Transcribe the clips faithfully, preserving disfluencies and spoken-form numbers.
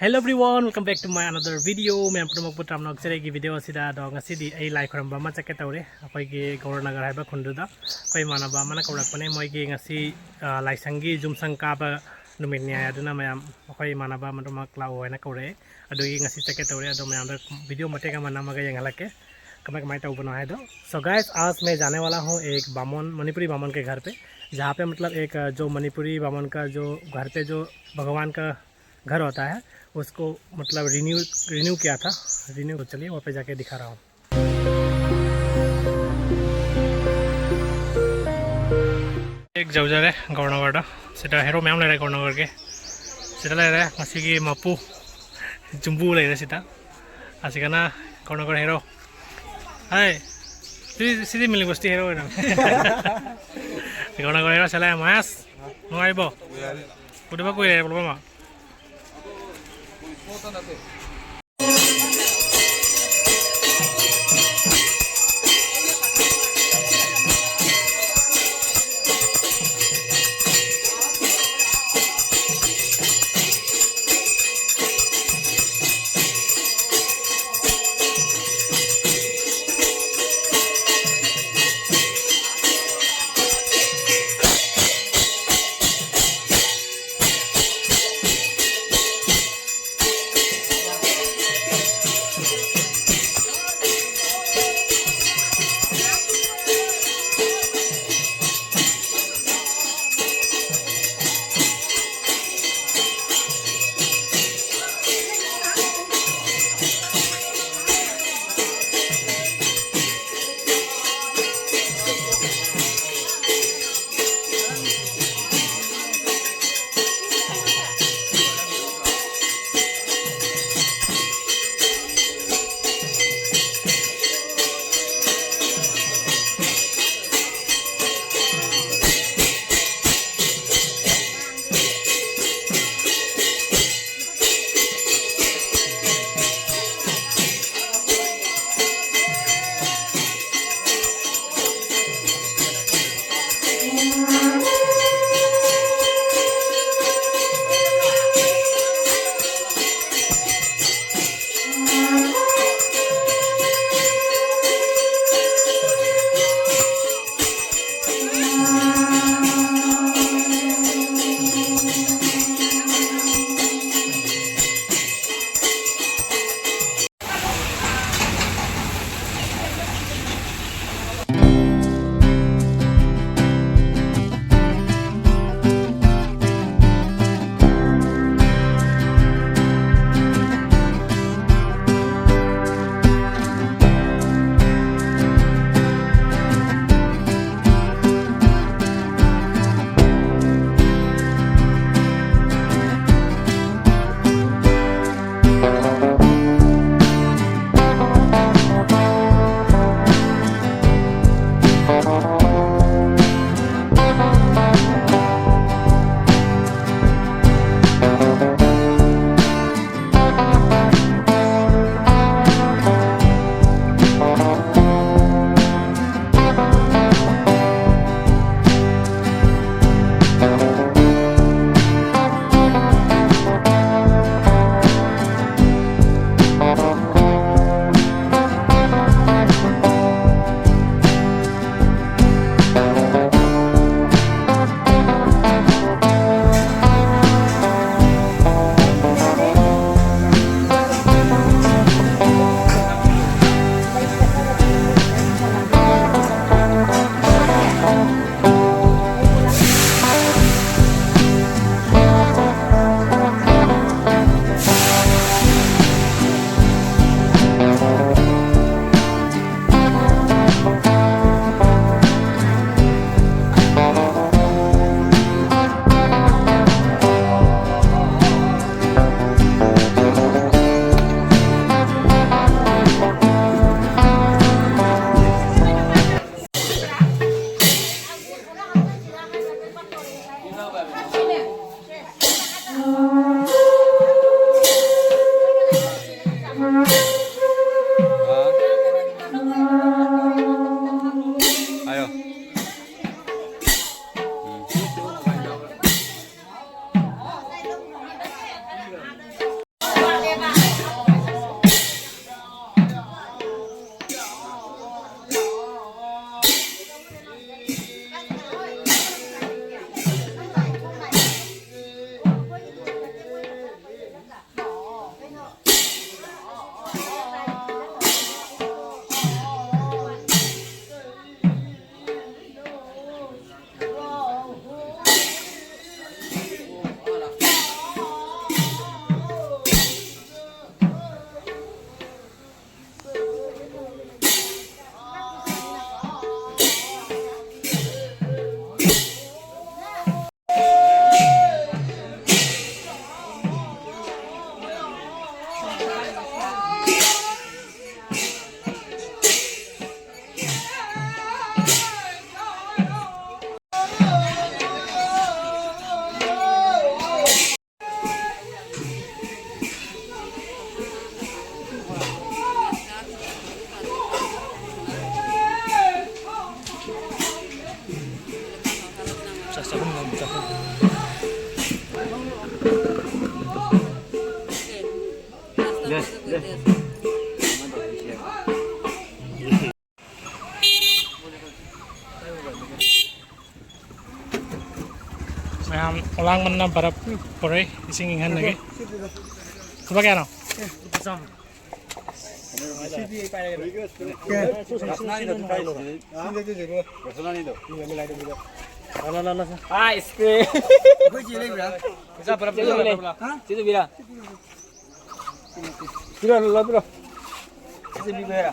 Hello everyone, welcome back to my another video. ꯃꯌꯥꯝ ꯄꯨꯝꯅꯃꯛꯄꯨ ꯇꯔꯥꯝꯅ ꯑꯣꯛꯆꯔꯤ ꯑꯩꯒꯤ video ꯑꯁꯤꯗ꯫ ꯑꯗꯣ ꯉꯁꯤꯗꯤ ꯑꯩ ꯂꯥꯏ ꯈꯨꯔꯨꯝꯕ ꯑꯃ ꯆꯠꯀꯦ ꯇꯧꯔꯤ, ꯑꯩꯈꯣꯏꯒꯤ ꯒꯧꯔꯅꯒꯔ ꯍꯥꯏꯕ ꯈꯨꯟꯗꯨꯗ꯫ ꯑꯩꯈꯣꯏ ꯏꯃꯥꯟꯅꯕ ꯑꯃꯅ ꯀꯧꯔꯛꯄꯅꯦ꯫ ꯃꯣꯏꯒꯤ ꯉꯁꯤ, ꯑ, ꯂꯥꯏꯁꯪꯒꯤ ꯌꯨꯝꯁꯪ ꯀꯥꯕ ꯅꯨꯃꯤꯠꯅꯤ ꯍꯥꯏ꯫ ꯑꯗꯨꯅ ꯃꯌꯥꯝ, ꯑꯩꯈꯣꯏ ꯏꯃꯥꯟꯅꯕ ꯑꯃꯗꯨꯃꯛ ꯂꯥꯛꯑꯣ ꯍꯥꯏꯅ ꯀꯧꯔꯛꯑꯦ꯫ ꯑꯗꯨꯒꯤ ꯉꯁꯤ ꯆꯠꯀꯦ ꯇꯧꯔꯤ꯫ ꯑꯗꯣ ꯃꯌꯥꯝꯗ video ꯃꯇꯦꯛ ꯑꯃ ꯅꯝꯃꯒ ꯌꯦꯡꯍꯜꯂꯛꯀꯦ, ꯀꯃꯥꯏ ꯀꯃꯥꯏ ꯇꯧꯕꯅꯣ ꯍꯥꯏꯗꯣ꯫ So guys, आज मैं जाने वाला हूँ एक बामन, मणिपुरी बामन के घर पे, जहाँ पे मतलब एक, अ, जो मणिपुरी बामन का जो घर पे जो भगवान का घर होता है, उसको मतलब रिन्यू रिन्यू किया था। रिन्यू, तो चलिए वहाँ पे जाके दिखा रहा हूँ। एक ꯌꯧꯖꯔꯦ ꯒꯧꯔꯅꯒꯔꯗ꯫ ꯁꯤꯗ ꯍꯦꯔꯣ ꯃꯌꯥꯝ ꯂꯩꯔꯦ ꯒꯧꯔꯅꯒꯔꯒꯤ꯫ ꯁꯤꯗ ꯂꯩꯔꯦ ꯉꯁꯤꯒꯤ ꯃꯄꯨ ꯖꯨꯝꯕꯨ ꯂꯩꯔꯦ ꯁꯤꯗ꯫ ꯑꯁꯤꯒꯅ ꯒꯧꯔꯅꯒꯔ ꯍꯦꯔꯣ꯫ ꯍꯥꯏ꯫ ꯁꯤꯗꯤ, ꯁꯤꯗꯤ ꯃꯤꯂꯤꯕꯁꯇꯤ ꯍꯦꯔꯣ ꯑꯣꯏꯔꯝꯃꯦ꯫ ꯒꯧꯔꯅꯒꯔ ꯍꯦꯔꯣ ꯁꯤꯗ ꯂꯩꯔꯦ꯫ ꯃꯍꯦꯁ, ꯅꯨꯡꯉꯥꯏꯔꯤꯕꯣ? ꯎꯗꯕ ꯀꯨꯏꯔꯦ ꯄꯨꯂꯞ ꯑꯃ꯫ ꯃꯌꯥꯝ ꯑꯣꯂꯥꯡ ꯃꯅꯤꯅ ꯕꯔꯞ ꯄꯨꯔꯛꯏ, ꯏꯁꯤꯡ ꯏꯪꯍꯟꯕꯒꯤ꯫ ꯂꯨꯄꯥ ꯀꯌꯥꯅꯣ? Ice cream. ꯑꯩꯈꯣꯏ ꯆꯦ ꯂꯩꯕ꯭ꯔꯥ? ꯄꯩꯁꯥ ꯄꯨꯔꯛꯄ ꯂꯩꯕ꯭ꯔꯥ? ꯍꯥ? ꯆꯦ ꯇꯨꯕꯤꯔꯥ? ꯄꯤꯔꯣ, ꯂꯧꯕꯤꯔꯣ꯫ ꯆꯦ ꯄꯤꯕ ꯍꯥꯏꯔ?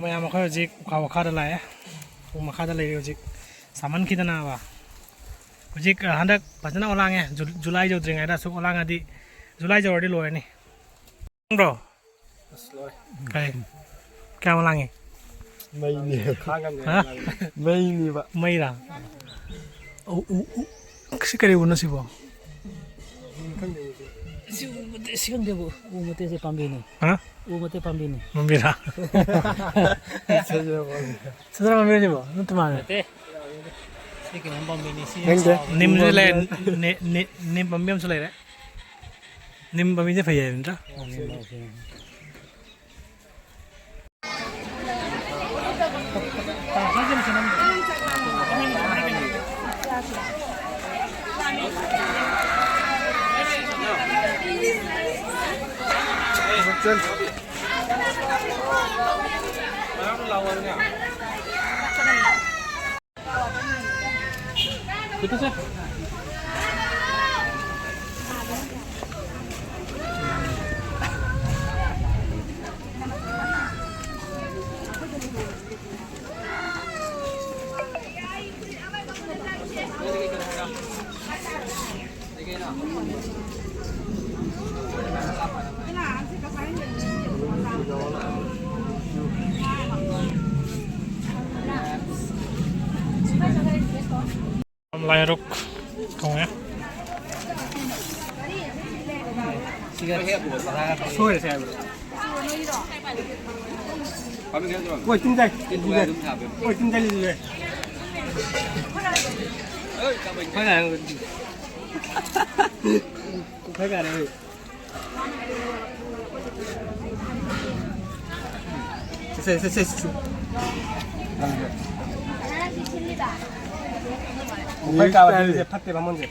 ꯃꯌꯥꯝ, ꯑꯩꯈꯣꯏ ꯍꯧꯖꯤꯛ ꯎꯈꯥ ꯋꯥꯈꯥꯗ ꯂꯥꯛꯑꯦ꯫ ꯎ ꯃꯈꯥꯗ ꯂꯩꯔꯤ ꯍꯧꯖꯤꯛ꯫ ꯁꯥꯃꯟꯈꯤꯗꯅꯕ꯫ ꯍꯧꯖꯤꯛ, ꯑ, ꯍꯟꯗꯛ ꯐꯖꯅ ꯑꯣꯂꯥꯡꯉꯦ꯫ ꯖꯨ-, ꯖꯨꯂꯥꯏ ꯌꯧꯗ꯭ꯔꯤꯉꯩꯗ ꯑꯁꯨꯛ ꯑꯣꯂꯥꯡꯉꯗꯤ, ꯖꯨꯂꯥꯏ ꯌꯧꯔꯗꯤ ꯂꯣꯏꯔꯅꯤ꯫ ꯈꯪꯕ꯭ꯔꯣ? ꯑꯁ, ꯂꯣꯏꯔꯦ꯫ ꯀꯩ? ꯀꯌꯥꯝ ꯂꯥꯡꯉꯤ? ꯃꯩꯅꯦ꯫ ꯈꯥꯡꯉꯝꯗꯦ꯫ ꯍꯥ? ꯃꯩꯅꯦꯕ꯫ ꯃꯩꯔꯥ? ꯎ, ꯎ, ꯎ꯫ ꯁꯤ ꯀꯔꯤ ꯎꯅꯣ ꯁꯤꯕꯣ? ꯈꯪꯗꯦ, ꯎꯗꯦ꯫ ꯁꯤ ꯎ ꯃꯇꯦꯛ, ꯁꯤ ꯈꯪꯗꯦꯕꯣ꯫ ꯎ ꯃꯇꯦꯛꯁꯦ ꯄꯥꯝꯕꯤꯅꯤ꯫ ꯍꯥ? ꯎ ꯃꯇꯦꯛ ꯄꯥꯝꯕꯤꯅꯤ꯫ ꯄꯥꯝꯕꯤꯔꯥ? ꯁꯖꯤꯔ ꯄꯥꯝꯕꯤ꯫ ꯁꯖꯤꯔ ꯄꯥꯝꯕꯤꯔꯣ ꯁꯤꯕꯣ? ꯅꯠꯇꯦ ꯃꯥꯜꯂꯦ꯫ ꯅꯠꯇꯦ꯫ ꯁꯤ ꯀꯩꯅꯣꯝ ꯄꯥꯝꯕꯤꯅꯤ꯫ ꯁꯤ ꯈꯪꯗꯦ꯫ ꯆꯥꯎꯔꯦ꯫ ꯅꯤꯝꯁꯨ ꯂꯩ, ꯅꯤ-, ꯅꯤ-, ꯅꯤꯝ ꯄꯥꯝꯕꯤ ꯑꯃꯁꯨ ꯂꯩꯔꯦ꯫ ꯅꯤꯝ ꯄꯥꯝꯕꯤꯁꯦ ꯐꯩ ꯍꯥꯏꯕ ꯅꯠꯇ꯭ꯔꯥ? ꯂꯥꯏꯔꯨꯛ ꯊꯣꯡꯉꯦ꯫ ꯁꯣꯏꯔꯦ, ꯁꯣꯏꯔꯦ꯫ ꯍꯣꯏ, ꯇꯤꯟ ꯆꯥꯏ, ꯇꯤꯟ ꯆꯥꯏ꯫ ꯍꯣꯏ, ꯇꯤꯟ ꯆꯥꯏ, ꯇꯤꯟ ꯆꯥꯏ꯫ ꯈꯔ ꯀꯥꯔꯦ, ꯍꯣꯏ꯫ ꯁꯦ, ꯁꯦ, ꯁꯦ, ꯁꯦ, ꯁꯦ꯫ ꯃꯈꯣꯏ ꯀꯥꯕ ꯐꯤꯁꯦ ꯐꯠꯇꯦ, ꯕꯥꯃꯣꯟꯁꯦ꯫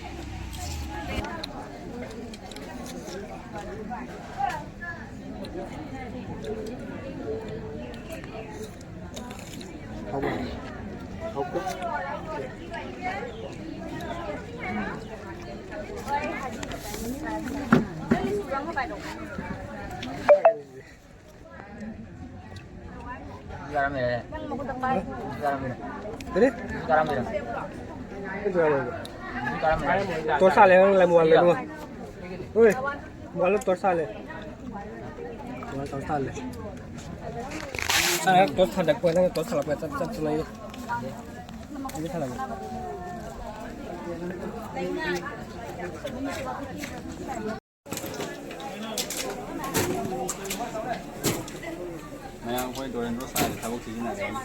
ꯀꯔꯤ? ꯇꯣꯔꯆ ꯍꯥꯜꯂꯦ, ꯅꯪ ꯂꯩꯃꯨ ꯍꯥꯜꯂꯦ, ꯏꯕꯨꯡꯉꯣ꯫ ꯍꯣꯏ, ꯃꯨ ꯍꯥꯜꯂꯣ, ꯇꯣꯔꯆ ꯍꯥꯜꯂꯦ꯫ ꯃꯨ ꯍꯥꯜꯂꯣ, ꯇꯣꯔꯆ ꯍꯥꯜꯂꯦ꯫ ꯅꯪ ꯍꯦꯛ ꯇꯣꯔꯆ ꯊꯥꯟꯗꯛꯄ, ꯅꯪ ꯇꯣꯔꯆ ꯊꯥꯜꯂꯛꯄ ꯆꯞ ꯆꯞ ꯆꯨꯅꯩ꯫ ꯑꯩꯗꯤ ꯊꯥꯜꯂꯛꯀꯦ꯫ ꯃꯌꯥꯝ ꯑꯩꯈꯣꯏ ꯗꯣꯔꯦꯟꯗ꯭ꯔꯣ ꯁꯥꯏ ꯊꯕꯛ ꯁꯤꯖꯤꯟꯅꯒꯅꯤ꯫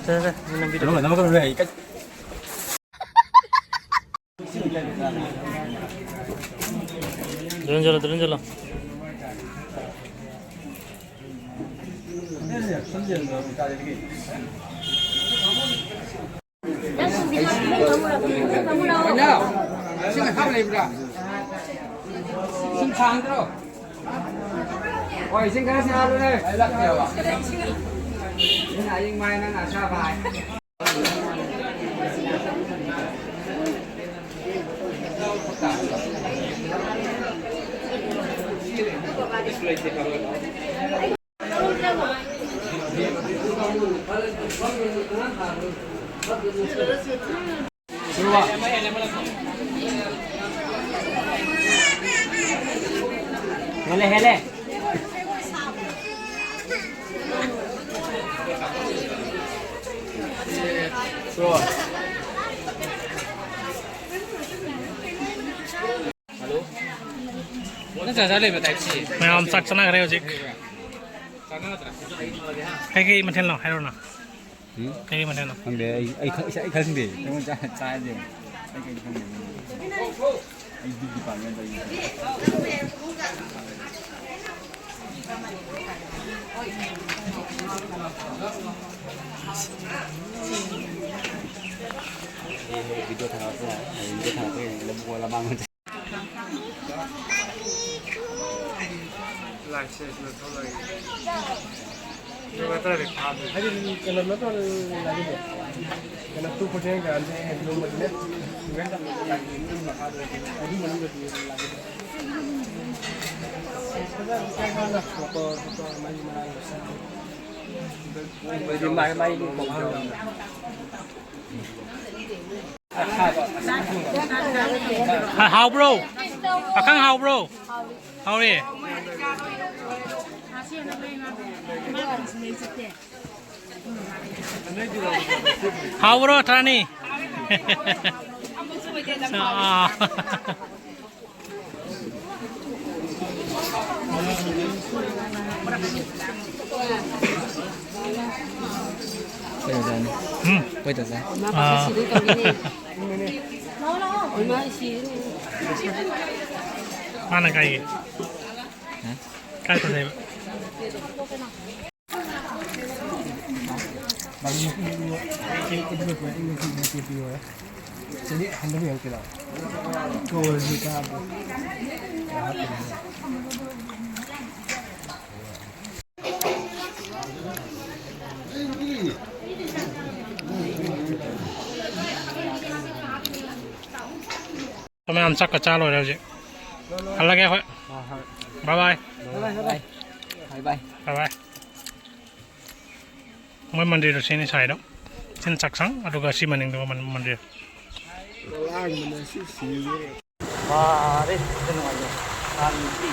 ꯁꯦ, ꯁꯦ, ꯅꯝꯕꯤꯔꯣ꯫ ꯅꯝꯃꯛꯀꯅꯨ, ꯅꯝꯃꯛꯀꯅꯨ, ꯑꯩ ꯀꯠ-꯫ ꯗ꯭ꯔꯣꯟ ꯆꯠꯂꯣ, ꯗ꯭ꯔꯣꯟ ꯆꯠꯂꯣ꯫ ꯀꯩꯅꯣ? ꯏꯁꯤꯡ ꯑꯁꯥꯕ ꯂꯩꯕ꯭ꯔꯥ? ꯏꯁꯤꯡ ꯁꯥꯍꯟꯗ꯭ꯔꯣ? ꯍꯣꯏ, ꯏꯁꯤꯡ ꯈꯔ ꯁꯥꯍꯜꯂꯨꯅꯦ꯫ ꯅꯪ ꯑꯌꯤꯡ ꯃꯥꯏ, ꯅꯪ ꯑꯁꯥꯕ ꯍꯥꯏ꯫ ꯍꯦꯜꯂꯦ, ꯍꯦꯜꯂꯦ꯫ ꯅꯪ ꯆꯥ ꯆꯥ ꯂꯩꯕ type C꯫ ꯃꯌꯥꯝ ꯆꯥꯛ ꯆꯥꯅꯈ꯭ꯔꯦ ꯍꯧꯖꯤꯛ꯫ ꯀꯩꯀꯩ ꯃꯊꯦꯜꯅꯣ ꯍꯥꯏꯔꯣꯅ꯫ ꯎꯝ? ꯀꯩꯀꯩ ꯃꯊꯦꯜꯅꯣ? ꯈꯪꯗꯦ, ꯑꯩ, ꯑꯩ ꯈ-, ꯑꯩ ꯈꯪꯗꯦ꯫ ꯑꯩꯉꯣꯟꯗ ꯆꯥ-, ꯆꯥꯗꯦ꯫ ꯑꯩ ꯀꯩꯅꯣ ꯈꯪꯗꯦ꯫ ꯑꯩ ꯕꯤꯠꯀꯤ ꯄꯥꯝꯃꯤ ꯑꯝꯇ ꯑꯩ꯫ ꯑꯩ ꯍꯣꯔꯦꯟ video ꯊꯥꯒꯠꯂꯛꯄ ꯌꯥꯏ꯫ ꯍꯌꯦꯡ video ꯊꯥꯒꯠꯄ ꯌꯥꯏ꯫ ꯂꯧꯕꯨꯛ ꯂꯃꯥꯡ꯫ ꯂꯥꯏꯁꯦꯟꯁꯅ ꯊꯣꯛꯂꯛꯏ꯫ ꯀꯤꯂꯣꯃꯤꯇꯔꯗꯤ ꯐꯥꯗꯦ꯫ ꯍꯥꯏꯗꯤ ꯀꯩꯅꯣ ꯅꯠꯇ꯭ꯔꯣ ꯂꯥꯛꯏꯗꯣ? ꯀꯩꯅꯣ two forty nine ꯀꯥꯟꯗ ꯅꯣꯡꯃꯗꯅꯦ ꯏꯚꯦꯟ ꯇꯧꯕꯗ ꯂꯥꯛꯏ ꯃꯤ ꯃꯈꯥꯗ ꯑꯗꯨ ꯃꯅꯨꯡꯗꯗꯤ ꯂꯥꯛꯏꯗꯣ꯫ ꯃꯣꯇꯣꯔ, ꯃꯣꯇꯣꯔ ꯃꯔꯤ ꯃꯉꯥ ꯂꯣꯏꯁꯤꯜꯂꯤ꯫ ꯑꯗꯨꯗꯤ ꯃꯥꯏ, ꯃꯥꯏ ꯂꯨꯄꯥ ꯃꯉꯥ ꯂꯧꯔꯝꯃꯦ꯫ ꯍꯥꯎꯕ꯭ꯔꯣ? ꯑꯈꯪ ꯍꯥꯎꯕ꯭ꯔꯣ? ꯍꯥꯎꯔꯦ꯫ ꯍꯥꯎꯕ꯭ꯔꯣ, ꯇꯔꯥꯅꯤ? ꯑꯥ꯫ ꯎꯝ꯫ ꯑꯥ꯫ ꯃꯥꯅ ꯀꯥꯏꯒꯤ? ꯍꯥ? ꯀꯥꯏ ꯐꯖꯩꯕ? ꯃꯌꯥꯝ ꯆꯥꯛꯀ ꯆꯥ ꯂꯣꯏꯔꯦ ꯍꯧꯖꯤꯛ꯫ ꯍꯜꯂꯒꯦ ꯑꯩꯈꯣꯏ꯫ ꯍꯣꯏ, ꯍꯣꯏ꯫ Bye bye꯫ Bye bye, bye bye꯫ Bye bye꯫ Bye bye꯫ ꯃꯣꯏ ꯃꯟꯗꯤꯔꯗꯣ ꯁꯤꯅꯤ ꯁꯥꯏꯗꯣ꯫ ꯁꯤꯅ ꯆꯥꯛꯁꯪ, ꯑꯗꯨꯒ ꯁꯤ ꯃꯅꯤꯡꯗꯣ ꯃꯟ-, ꯃꯟꯗꯤꯔ꯫ ꯂꯥꯡꯕꯅ ꯁꯤ ꯁꯤꯔꯦ꯫ ꯋꯥꯔꯦ, ꯁꯤꯗ ꯅꯨꯡꯉꯥꯏꯅ꯫ ꯁꯥꯟꯇꯤ꯫